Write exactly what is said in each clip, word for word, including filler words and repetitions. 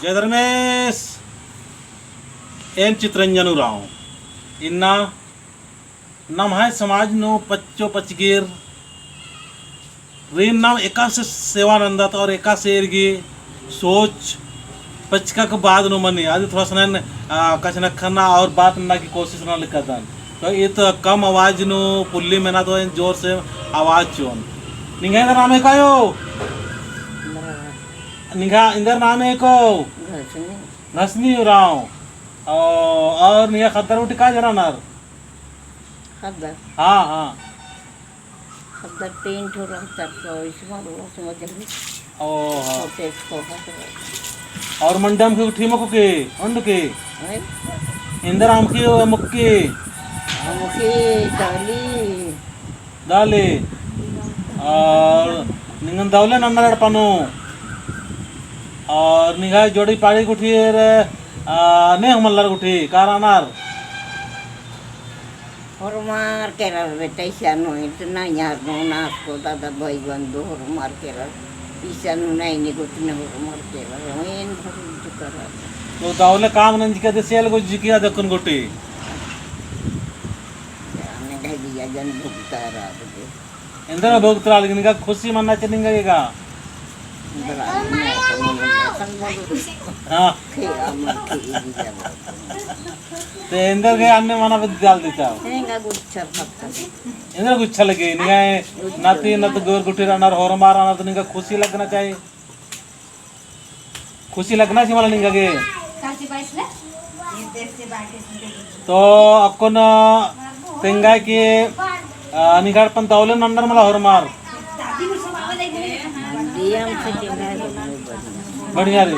जय धर्मेस, एन चितरंजन उराँव। इन्ना नम्है समाज नू पच्चो पचगिर रीन नाम एकासे सेवा नन्दत और एकासे एरगी सोच पचका के बाद नू मनी। आदि थोड़ा सा नैन, आ, कछनखरना और बात नना की कोशिश नना लिक्कदन। तो इत कम आवाज नू पुल्ली मेना तो एन जोर से आवाज चिओन। निंग्है एन्दर नामे कायो? निंग्है एन्दर नामे को? घसनी। घसनी उराँव। और निंग्है ख़द्दर उठी का जरा नर? ख़द्दर? हाँ, हाँ। ख़द्दर तीन ठो रहतर तो इसमा रो समझ ली। ओ, हाँ। छोटे को है तो। और मंडम के उठी मको के, उंड के? हैं? एन्दर अमख़ी ओ मुक्की? अमख़ी दाली। दाली। और निंगन दौले नन्नर एड़पा नू। और निंग्है जोड़ी पाड़ी गुट्ठी रे, आ, नेह मल्लर गुट्ठी, का रअनर? होरमर केरर बेटा, इसन नू इतना यार नू नास को दादा भाई बंधु होरमर केरर। इसन नू नाई निगुत ने होरमर केरर। एन भर तो करर। तो दौले काम नंजका दे सेल गो जिकिया देखुन गुट्ठी। जाने गई या जन भुगता रहा दे। एन्दर भुगतरा लगी निंगा खुशी मन्ना चे निंगा एगा। हाँ। ते एन्दर गे अन्ने मना बद डाल देता। एंगा गुच्छा पत्ता। एन्दर गुच्छा लगे निंगा नाती नत गोर गुट्ठी रअनर होरमर रअनर तो निंगा खुशी लगना चाहिए। खुशी लगना ची मला निंगा गे। तो अक्कुन तेंगाय कि, आ, निंग्है एड़पन दौले नन्नर मला होरमर। बढ़िया रे।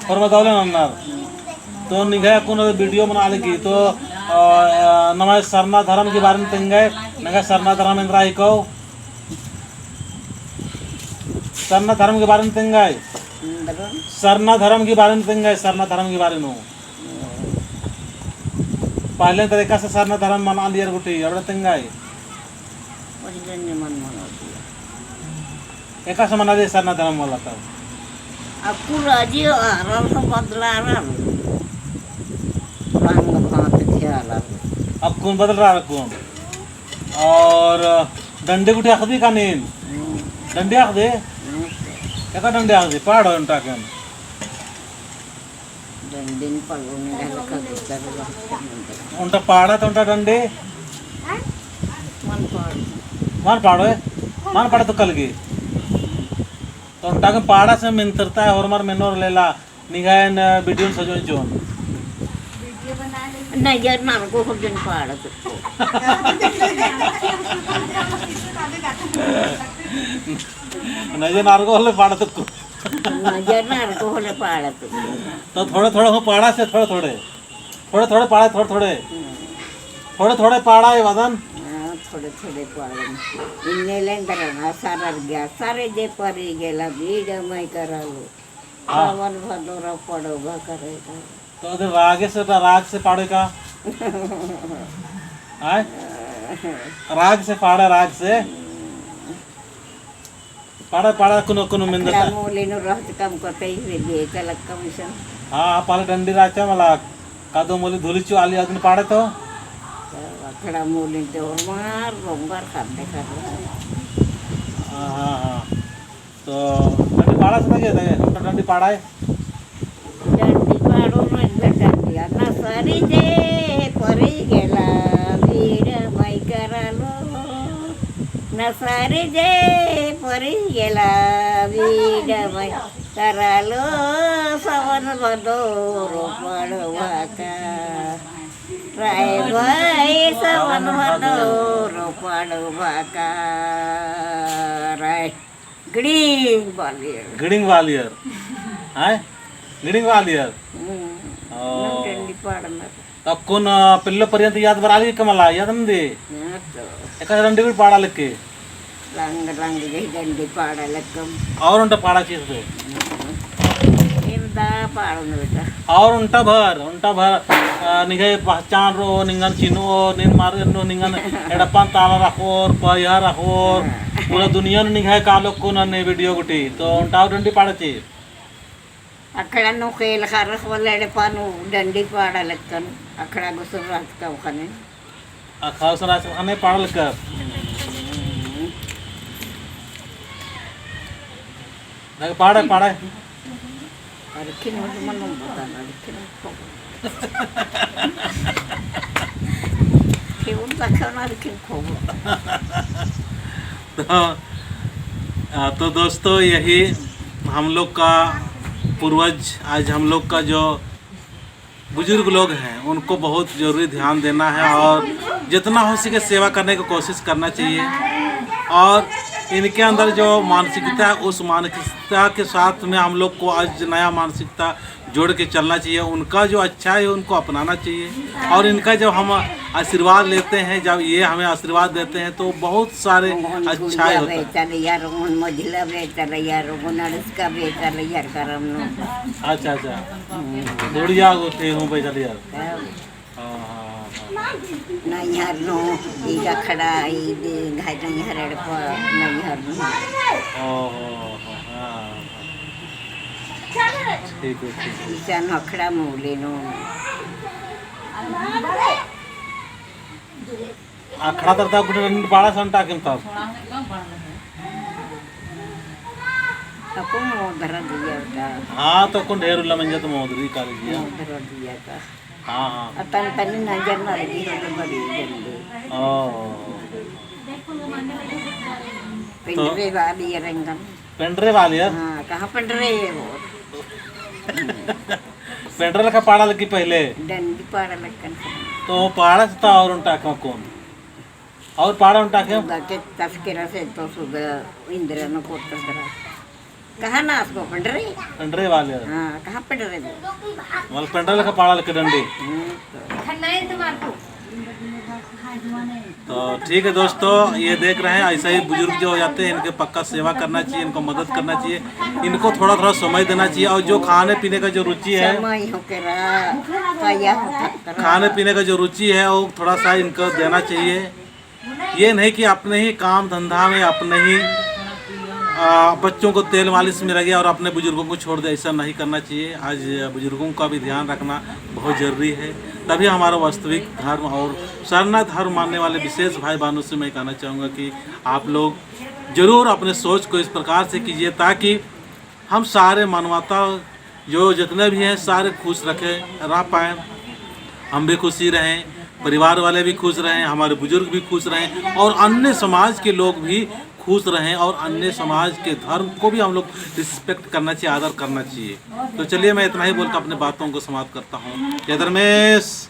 होरमर दौले नन्नर। तो निंग्है अक्कुन video मना लगी। तो, आ, आ, नम्है सरना धरम के बारे में तेंगाय, निंग्है सरना धरम एन्दरा हिको? सरना धरम के बारे में तेंगाय। हम्म, बताओ। सरना धरम के बारे में तेंगाय, सरना धरम के बारे में। हम्म। पहले तो एकासे सरना धरम मना लियर गुट्ठी, अबड़ा तेंगाय। पहले निमन मना लियर। एकासे मना लियर सरना धरम वाला तब। अक्कु राजी आरल तो बदलारल। रंग भांत खेलल। अक्कुन बदलारल अक्कुन। और डंडी गुट्ठी अख़दी का नीन? हम्म। डंडी अख़दी? हम्म। एका डंडी अख़दी? पाड़ो ओन्टा केन। डंडी न पाड़ो ने घाल का गुजर। ओन्टा पाड़ा तो ओन्टा डंडी? मन पाड़ो। मन पाड़ो है? मन पाड़ा तो कल की। तो ओन्टा के पाड़ा से मिंतरता है, होरमर मेनोर लेला। निंग्है एन video सजोन चिओन। नजर नरको होले पाड़ा तुक्को। नजर नरको होले पाड़ा तुक्को। नजर नरको होले पाड़ा तुक्को। तो थोड़े थोड़े हूँ पाड़ा से थोड़े थोड़े। थोड़े थोड़े पाड़ा थोड़े थोड़े। हम्म। थोड़े थोड़े पाड़ा है वदन। हाँ, थोड़े थोड़े पाड़ा। इन्ने लेंदर ना सारर गया। सारे जे परी गेला बीड़ा मई करालो। हाँ। सावन भदोरा पड़ोगा करेगा। तो अगर रागे से, राग से पाड़े का? आय? राग से पाड़े, राग से। पाड़े, पाड़े कुनो, कुनो मेंदता। अखड़ा मूली नू रहत कम कतई रे दे, चलक कम इसन। हाँ, पहले डंडी राचा मला, कादो मूली धुली चु आली आदमी पाड़े तो। अखड़ा मूली ते होरमर, रोंगर खाते खाते। हाँ, हाँ, हाँ। तो डंडी पाड़ा से तगे, तगे, तो डंडी पाड़ा है। डंडी पाड़ो रे डंडिया, नसरी जे परी गेला, बीड़ा मई करालो। नसरी जे परी गेला, बीड़ा मई करालो, सावन भदोरो पड़वा का। राय भाई सावन भदोरो पड़वा का। राय। गड़िंग बालियर। गड़िंग बालियर। हैं? गड़िंग बालियर। हम्म। ओ। नू डंडी पाड़नर। तो अक्कुन, आ, पिल्लो पर्यंत याद बरआ लगी का मला, याद नंदी? हाँ तो। एकासे डंडी भी पाड़ा लगी। रंग रंग गही डंडी पाड़ा लग्गम। और ओन्टा पाड़ा चीज दे। हम्म। इरदा पाड़ो न बेटा। और ओन्टा भर, ओन्टा भर, आ, निंग्है पहचान रओ, निंगन चिन्हो, नीन मारे नू निंगन एड़पन ताला रखोर, पइहा रखोर, हाँ। पूरा दुनिया नू निंग्है कालो को नन्ने video गुट्ठी। तो ओन्टा और डंडी पाड़ा चीज। अखड़ा नू खेल खरख वाला एड़पा नू डंडी पाड़ा लक्कन, अखड़ा गुसर रहत का ओखने। अखड़ा गुसर रहत का ओखने पाड़ा लक्कन। देख, पाड़ा, पाड़ा। अरखिन मत मनो बता, अरखिन खो। केवल तखन अरखिन खो। तो, आ, तो दोस्तों, यही हम लोग का पूर्वज, आज हम लोग का जो बुजुर्ग लोग हैं, उनको बहुत ज़रूरी ध्यान देना है और जितना हो सके सेवा करने की कोशिश करना चाहिए। और इनके अंदर जो मानसिकता है, उस मानसिकता के साथ में हम लोग को आज नया मानसिकता जोड़ के चलना चाहिए। उनका जो अच्छा है, उनको अपनाना चाहिए। और इनका जब हम आशीर्वाद लेते हैं, जब ये हमें आशीर्वाद देते हैं, तो बहुत सारे अच्छाई होता है। चल यार, उन मझिला बे, चल यार, उन अड़सका बे, चल यार, करम नो। अच्छा, अच्छा। हम्म। बढ़िया होते हूँ भाई, चल यार। तब। हाँ, हाँ, हाँ। नैहर नो, ई अखड़ा, ई दे, घाय नैहर एड़पा, नैहर नो। ओहो, हाँ, हाँ। ठीक है, ठीक है। ईसन अखड़ा मूले नो। अखड़ा तरता कुछ रंड पाड़ा संटा किम तब। अक्कुन मोदरा दिया का। हाँ, तो अक्कुन ढेर उल्ला मंजा तो मोदरी काली दिया। मोदरा दिया का। हाँ, हाँ। अतन तनी नजर ना लगी हो तो बड़ी जल्दी। ओ। पेंडरे वाली ये रंगन। पेंडरे वाली है? हाँ, कहाँ पेंडरे है वो? पेंडरे लखा पाड़ा लगी पहले? डंडी पाड़ा लक्कन। तो वो पाड़ा से तो और उन टाका कौन? और पाड़ा उन टाके? उनका के तस्करा से तो सुबह इंदिरा न कोट तस्करा। कहाँ ना उसको पेंडरे? पेंडरे वाले। हाँ, कहाँ पेंडरे वो? मतलब पेंडरे लखा पाड़ा लगे डंडी। हम्म, तो। तो ठीक है दोस्तों, ये देख रहे हैं, ऐसा ही बुजुर्ग जो हो जाते हैं, इनके पक्का सेवा करना चाहिए, इनको मदद करना चाहिए, इनको थोड़ा थोड़ा समय देना चाहिए। और जो खाने पीने का जो रुचि है, समय हो के रहा, काया हो के रहा। खाने पीने का जो रुचि है, वो थोड़ा सा इनको देना चाहिए। ये नहीं कि अपने ही काम धंधा में, अपने ही, आ, बच्चों को तेल मालिश में लगे और अपने बुजुर्गों को छोड़ दे, ऐसा नहीं करना चाहिए। आज बुजुर्गों का भी ध्यान रखना बहुत ज़रूरी है, तभी हमारा वास्तविक धर्म और सरना धर्म मानने वाले विशेष भाई बहनों से मैं कहना चाहूँगा कि आप लोग ज़रूर अपने सोच को इस प्रकार से कीजिए, ताकि हम सारे मानवता जो जितने भी हैं, सारे खुश रखे, रह पाएँ, हम भी खुशी रहें, परिवार वाले भी खुश रहें, हमारे बुजुर्ग भी खुश रहें और अन्य समाज के लोग भी खुश रहें और अन्य समाज के धर्म को भी हम लोग respect करना चाहिए, आदर करना चाहिए। तो चलिए, मैं इतना ही बोल के अपने बातों को समाप्त करता हूँ। जय धर्मेश।